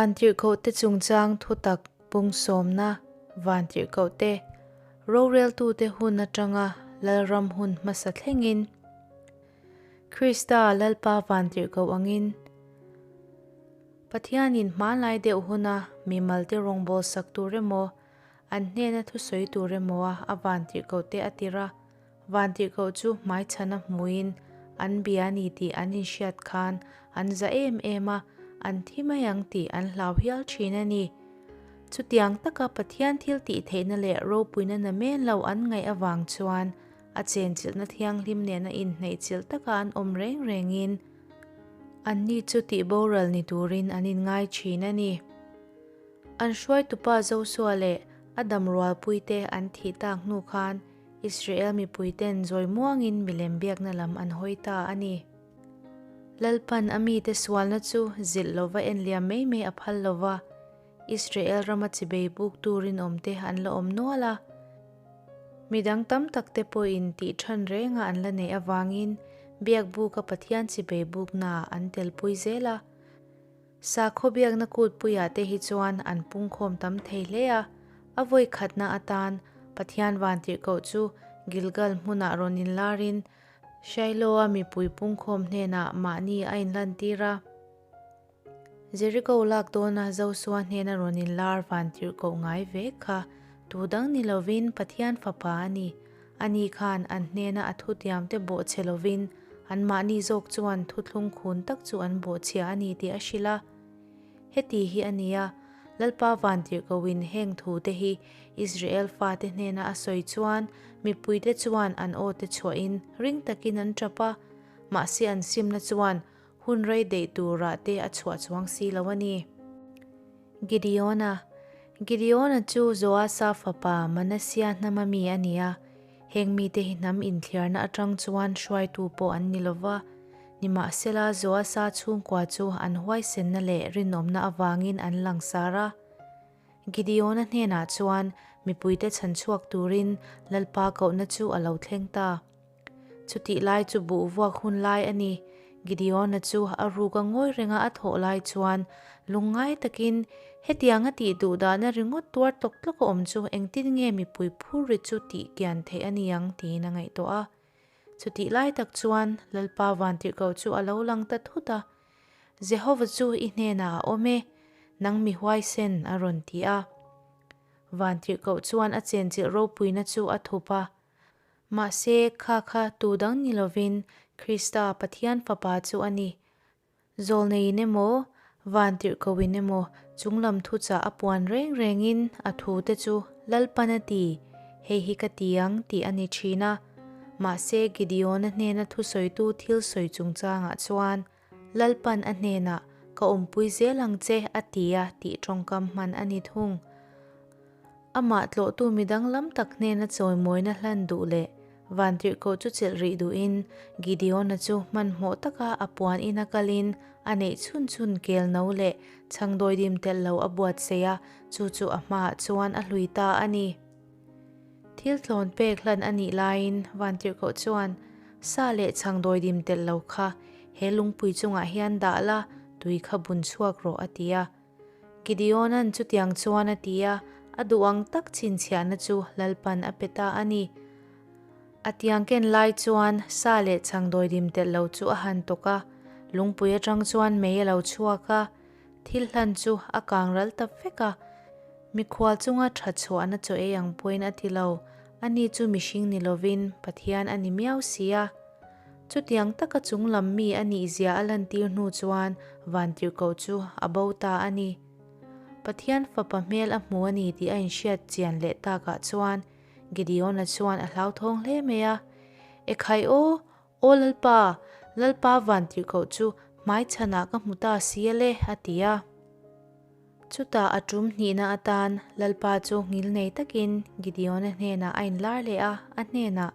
Vantirhkohte chungchang thutak pung sawmna Vantirhkohte roreltute hun atanga Lalram hun hmasa thlengin Krista Lalpa Vantirhkoh angin Pathianin hmanlai deuh huna mimalte rawngbawlsak tur emaw an hnena thusawi tur emaw a a Vantirhkohte a tir a. Vantirhkoh chu hmaichhana hmuin an bia a ni tih an inhriat khan an za em em a, an thi mai ang tih an hlau hial thin a ni. Chutiang taka Pathian thil tih theihna leh ropuina namen lo an ngaih avang chuan a chenchilhna thianghlim nena inhneihchilh taka an awm reng rengin anni chu tihboral ni turin an inngai thin a ni. An hruaitupa Josua leh a damrualpuite an thih tak hnu khan Israel mipuiten zawi muangin milem biakna lam an hawi ta a ni. Lalpan a mite sualna chu zilh lova enliam mai mai a phal lova, Israel rama chibei buk turin awmte an la awm nual a. Midang tam takte pawhin tih than renga an la neih avangin biak buka Pathian chibei buknaah an telpui zel a. Sakhaw biakna kutpuiah te hi chuan an pungkhawm tam thei hle a, a vawi khatna atan Pathian vantirhkoh chu Gilgal hmunah rawn inlarin Shiloh-a mipui pungkhawm hnenah mahni a inlantir a. Jericho lak dawna Josua hnena rawn inlar vantirhkoh ngai ve kha tu dang ni lovin Pathian fapa a ni. Ani khan an hnena a thutiamte bawhchhe lovin Anmahni zawk chuan thuthlung khun tak chu an bawhchhia a ni tih a hrilh a. Heti hi a ni a, Lalpa vantirhkohin heng thute hi Israel fate hnena a sawi chuan mipuite chuan an awte chhuahin ring takin an tap a, mahse an simna chuan hun rei deih turah te a chhuah chuang si lo a ni. Gideona Gideona chu Joasa fapa Manasia hnama mi a ni a, Heng mite hi hnam inthliarna atang chuan hruaitu pawh an ni lova, nimahsela Joasa chhungkua chu an huaisenna leh rinawmna avangin an langsar a. Gideona hnenah chuan mipuite chhanchhuak turin Lalpa kohna chu a lo thleng ta. Chutih lai chu buh vuak hun lai a ni. Gideona chu a ruk a ngawi renga a thawh lai chuan lungngai takin hetianga tih duh dahna ringawt tuar tlawk tlawk a awm chu engtin nge mipui phur ri chu tih kian theih a ni ang tiin a ngaihtuah a. Chutih lai tak chuan Lalpa vantirhkoh chu a lo lang ta thut a, Jehova chu i hnenah a awm e, nang mi huaisen a rawn ti a. Vantirhkoh chuan a chenchilh ropuina chu a thup a. Mahse, kha kha tu dang ni lovin Krista Pathian Fapa chu a ni. Zawlneiin emaw, vantirhkohin emaw chunglam thuchah a puan reng rengin a thute chu Lalpan a ti, hei hi ka ti ang tih a ni thin a. Mahse, Gideona hnena thusawitu thil sawi chungchangah chuan Lalpan a hnenah, Ka awmpui zel ang che a ti a tih tawngkam hman a ni thung. Amah tlawhtu mi danglam tak hnena chawimawina hlan duh leh vantirhkoh chu chelh rih duhin Gideona chu hmanhmawh taka a puan ina kalin a neih chhun chhun kel no leh chhangdawidim telh lo a buatsaih a, chu chu a hmaah chuan a hlui ta a ni. Thil tlawn pek hlan a nih laiin vantirhkoh chuan sa leh chhangdawidim telh lo kha he lungpui chungah hian dah la, tui kha bun chhuak rawh a ti a. Gideona'n chutiang chuan a ti a, a duh ang tak chhinchhiahna chu Lalpan a pe ta a ni. A tiang ken lai chuan sa leh chhang dawidim telh lo chu a han tawk a, lungpui atang chuan mei a lo chhuak a, thil hlan chu a kang ral ta vek a. Mikhual chunga tha chhuahna chaw ei ang pawhin a ti lo, ani chu mihring ni lovin Pathian a ni miau si a. Chutiang taka chunglam mi a nihzia a lantir hnu chuan vantirhkoh chu a bo ta a ni. Pathian fapa hmel a hmu a ni tih a inhriat chian leh takah chuan Gideona chuan a hlauthawng hle mai a, Ekhai aw, aw Lalpa, Lalpa vantirhkoh chu hmaichhanah ka hmu ta si ale, a ti a. Chutah a tum hnihna atan Lalpa chu ngil nei takin Gideona hnenah a inlar leh a, a hnenah,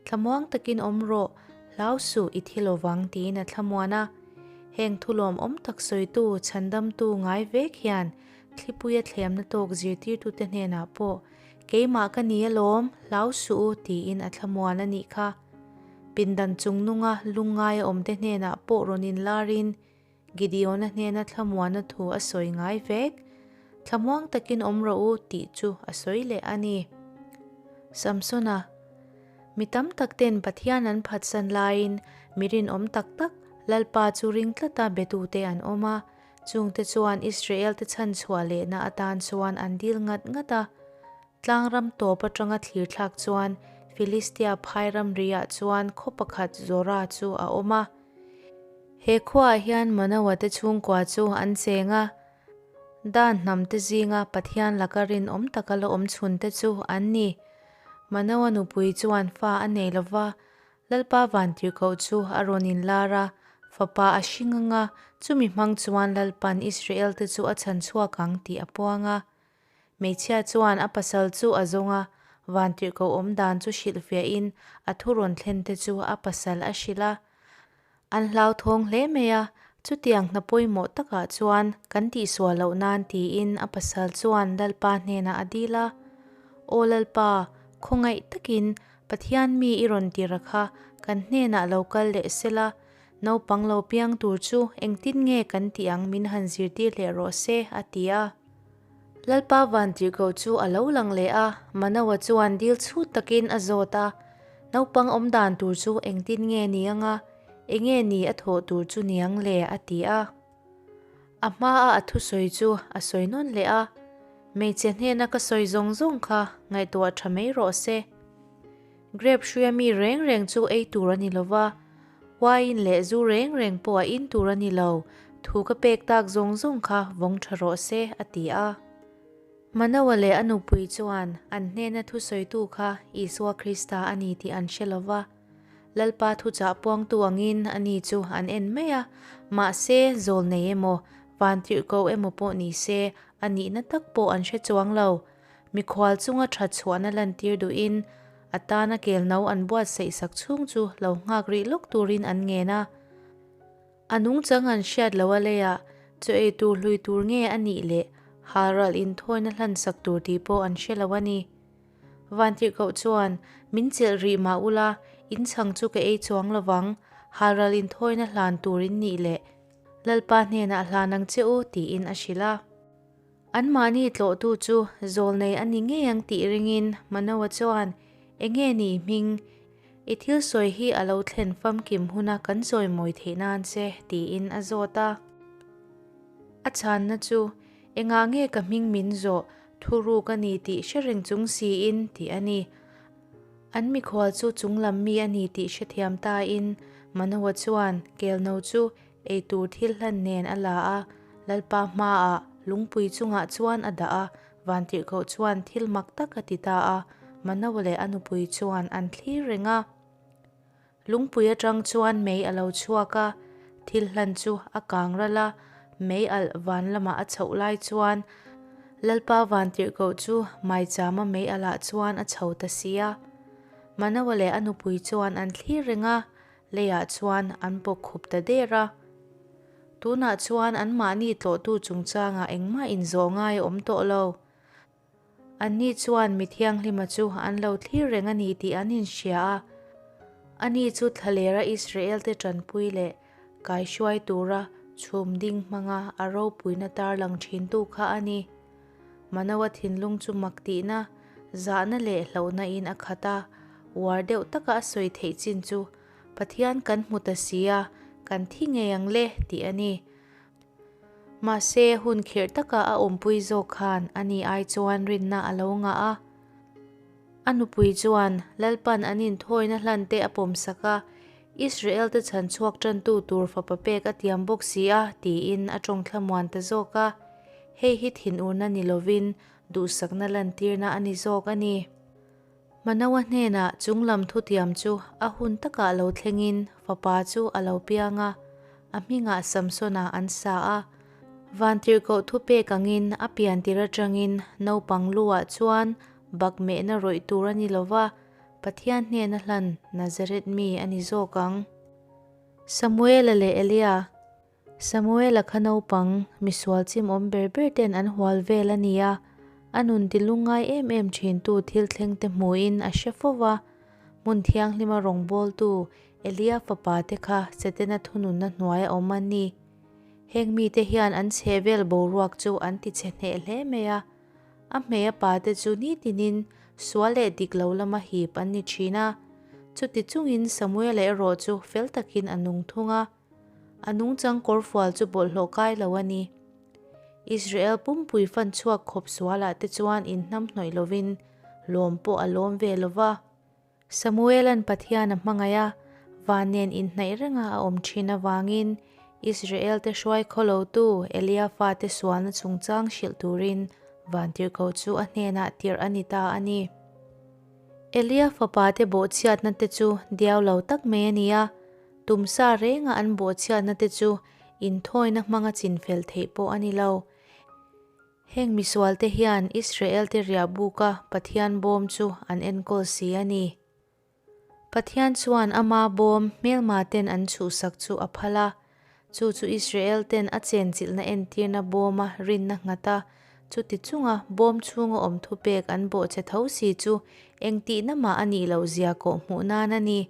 Thlamuang takin awm rawh, hlau suh i thi lovang tiin a thlamuan a. Heng thulawmawm tak sawitu, chhandamtu ngai vek hian thlipuia thlemna tawk zirtirtute hnenah pawh, Keimah ka ni alawm, hlau suh u tiin a thlamuan a nih kha. Pindan chungnunga lungngaia awmte hnenah pawh rawn inlarin, Gideona hnena thlamuana thu a sawi ngai vek. Thlamuang takin awm rawh u tih chu a sawi leh a ni. Samsona, Mi tam tak ten Pathian an phatsan laiin mi rinawm tak tak Lalpa chu ring tlata betute an awm a, chungte chuan Israelte chhanchhuah lehna atan chuan an dil ngat ngat a. Tlangram tawp atanga thlir thlak chuan Filistia phai ramriah chuan khaw pakhat Zora chu a awm a. He khuaah hian Manoa te chhungkua chu an cheng a, Dan hnamte zinga Pathian laka rinawm taka la awm chhunte chu an ni. Manoa nupui chuan fa a nei lo va, Lalpa vantirhkoh chu a rawn inlar a, fapa a hring ang a, chumi hmang chuan Lalpan Israelte chu a chhan chhuak ang tih a puang a. Hmeichhia chuan a pasal chu a zawng a, vantirhkoh awm dan chu hrilhfiahin a thu rawn thlente chu a pasal a hrilh a. An hlauthawng hle mai a, chutiang hna pawimawh takah chuan kan tihsual loh nan tiin a pasal chuan Lalpa hnenah a dil a. Aw Lalpa, khawngaih takin Pathian mi i rawn tir a kha kan hnenah lo kal leh sela, naupang lo piang tur chu engtin nge kan tih ang min han zirtir leh rawh se, a ti a. Lalpa vantirhkoh chu a lo lang leh a, Manoa chuan dil chhut takin a zawt a, Naupang awm dan tur chu engtin nge ni anga, enge ni a thawh tur chu niang le? a ti a. A hmaa a thusawi chu a sawi nawn leh a, Hmeichhe hnena ka sawi zawng zawng kha ngaihtuah tha mai rawh se. Grape hruia mi reng reng chu ei tur a ni lo va, wine leh zu reng reng pawh a in tur a ni lo, thu ka pek tak zawng zawng kha vawng tha rawh se, a ti a. Manoa leh a nupui chuan an hnena thusawitu kha Isua Krista a ni tih an hre lo va, Lalpa thuchah puangtu angin ani chu an en mai a, mahse, zawl nei emaw, vantirhkoh emaw pawh ni se, a nihna tak pawh an hre chuang lo. Mikhual chunga that chhuahna lantir duhin a tana kel no an buatsaih sak chhung chu lo nghak rih lawk turin an ngen a. A nungchang an hriat loh a leiah chaw ei tur hlui tur nge a nih leh halral inthawina hlan sak tur tih pawh an hre lo a ni. Vantirhkoh chuan, Min chelh rih mah ula, in chhang chu ka ei chuang lovang, halral inthawina hlan tur in nih leh Lalpa hnenah hlan ang che u, tiin a hrilh a. Anmahni tlawhtu chu zawlnei a ni ngei ang tih ringin Manoa chuan, Enge ni hming? I thil sawi hi a lo thlen famkim huna kan chawimawi theih nan che, tiin a zawt a. A chhanna chu, Engah nge ka hming min zawh, thuruk a ni tih hre reng chung siin, tih a ni. An mikhual chu chunglam mi a ni tih hrethiam tain Manoa chuan kelno chu Eitur thil hlan nen a la a, Lalpa hmaah lungpui chungah chuan a dah a, vantirhkoh chuan thil mak tak a ti ta a, Manoa leh a nupui chuan an thlir reng a. Lungpui atang chuan mei a lo chhuak a, thil hlan chu a kang ral a, mei alh van lamah a chhoh lai chuan Lalpa vantirhkoh chu maichama mei alh ah chuan a chho ta si a. Manoa leh a nupui chuan an thlir reng a, Leiah chuan an bawk khup ta der a. Tunah chuan anmahni tlawhtu chungchangah engmah inzawh ngai a awm tawh lo. Anni chuan mi thianghlima chu an lo thlir reng a ni tih an inhria a. Ani chu thlalera Israelte tanpui leh kaihruai tura chhum ding hmanga a ropuina tarlang thintu kha a ni. Manoa thinlung chu mak tihna, zahna leh hlauhna in a khat a, uar deuh taka a sawi theih chin chu, Pathian kan hmu ta si a, kan thi ngei ang le, tih a ni. Mahse, hun khirh taka a awmpui zawk khan ani ai chuan rinna a lo ngah a. A nupui chuan Lalpan an inthawina hlan te a pawmsak a, Israel-te chhan chhuak tantu tur fapa pek a tiam bawk si a, tiin a tawng thlamuan ta zawk a. Hei hi thinurna ni lovin duhsakna lantirna a ni zawk a ni. Manoa hnenah chunglam thutiam chu a hun takah lo thlengin fapa chu a lo piang a, a hmingah Samsona an sa a. Vantirhkoh thupek angin a piantir atangin naupang luah chuan bakmehna rawih tur a ni lo va, Pathian hnena hlan Nazareth mi a ni zawk ang. Samuela leh Elia Samuela kha naupang, misual chimawm ber ber ten an hual vel a ni a, a nun ti lungngai em em thintu thil thleng te hmuhin a hre fo va. Hmun thianghlima rawngbawltu Elia fapa te kha Setana thununna hnuaia awm an ni. Heng mite hian an chhehvel boruak chu an tichhe hneh hle mai a. A hmei a pate chu nitinin sual leh dik lo lama hip an ni thin a. Chuti chungin Samuela erawh chu fel takin a nung thung a. A nungchang kawrfual chu bawlhhlawh kai lo a ni. Israel pumpui fan chhuak khawp sualah te chuan inhnamhnawih lovin lawm pawh a lawm ve lo va. Samuela'n Pathian a hmangaih a, van nen inhnaih renga a awm thin avangin Israel-te hruai khawlotu Elia fate sualna chungchang hrilh turin vantirhkoh chu a hnenah tirh a ni ta a ni. Elia fapate bawhchhiatna te chu diau lo tak mai a ni a, tumsa renga an bawhchhiatna te chu inthawina hmanga chinfel theih pawh a ni lo. Heng misualte hian Israelte riah buka Pathian bawm chu an enkawl si a ni. Pathian chuan ama bawm hmelmaten an chhuhsak chu a phal a, chu chu Israelten a chenchilhna entirna bawma rinna nghat a, chuti chunga bawm chhunga awm thupek an bawhchhe tho si chu engtihna mah a nih loh zia kawh hmuh nan a ni.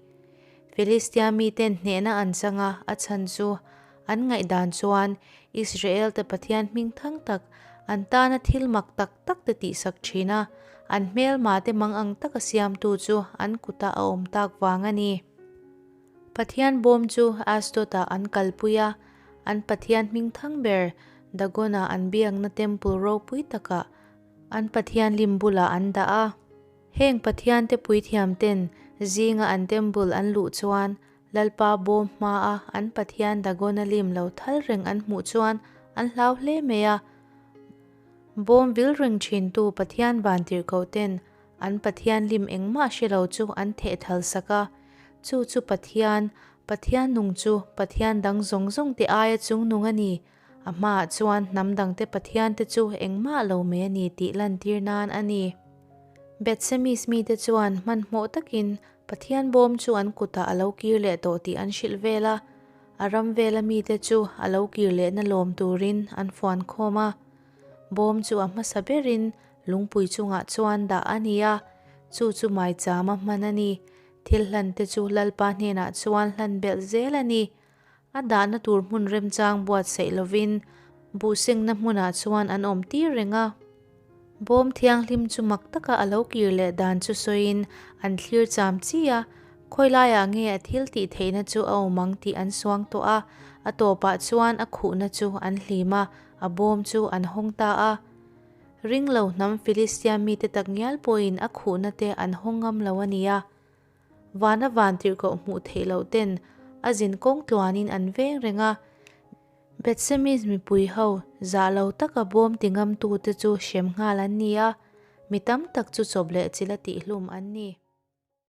Filistia miten hnehna an chang a, a chhan chu An ngaihdan chuan Israel-te Pathian hming thang tak, an tana thil mak tak tak te tihsak thin a, an hmelmate mang ang taka siamtu chu an kutah a awm tak vang a ni. Pathian bawm chu Ashdod-ah an kalpui a, an Pathian hming thang ber Dagon-a an biakna temple ropui takah an Pathian lim bulah an dah a. Heng Pathiante puithiamten zinga an temple an luh chuan Lalpa bawm hmaa an pathian Dagona lim lo thal reng an hmuh chuan an hlau hle mai a. Bawm vil reng thintu Pathian vantirhkoh ten an pathian lim engmah hre lo chu an theh thal sak a. Chu chu Pathian, Pathian nung chu Pathian dang zawng zawng te aia chungnung a ni. A hmaah chuan hnam dangte pathiante chu engmah lo mai a ni tih lantir nan a ni. Bethsemis mite chuan hmanhmawh takin Pathian bawm chu an kutah a lo kir leh tawh tih an hrilh vel a, a ram vela mite chu a lo kir lehna lawm turin an fuan khawm a. Bawm chu a hmasa berin lungpui chungah chuan dah a ni a, chu chu maichama hman a ni. Thil hlante chu Lalpa hnenah chuan hlan belh zel a ni. A dahna tur hmun remchang buatsaih lovin buhsengna hmunah chuan an awm tir reng a. Bawm thianghlim chu mak taka a lo kir leh dan chu sawiin an thlir cham chi a, khawi laiah nge a thil tih theihna chu a awm ang tih an suang tawh a, a tawpah chuan a khuhna chu an hlim a, a bawm chu an hawng ta a. Ringlo hnam Filistia mite takngial pawhin a khuhna te an hawng ngam lo a nia. Vana vantirhkoh hmuh theih loh ten a zin kawng tluanin an veng reng a. Bethsemis mipui ho zah lo taka bawm ti ngamtute chu hrem nghal an ni a, mi tam tak chu chawp leh chila tihhlum an ni.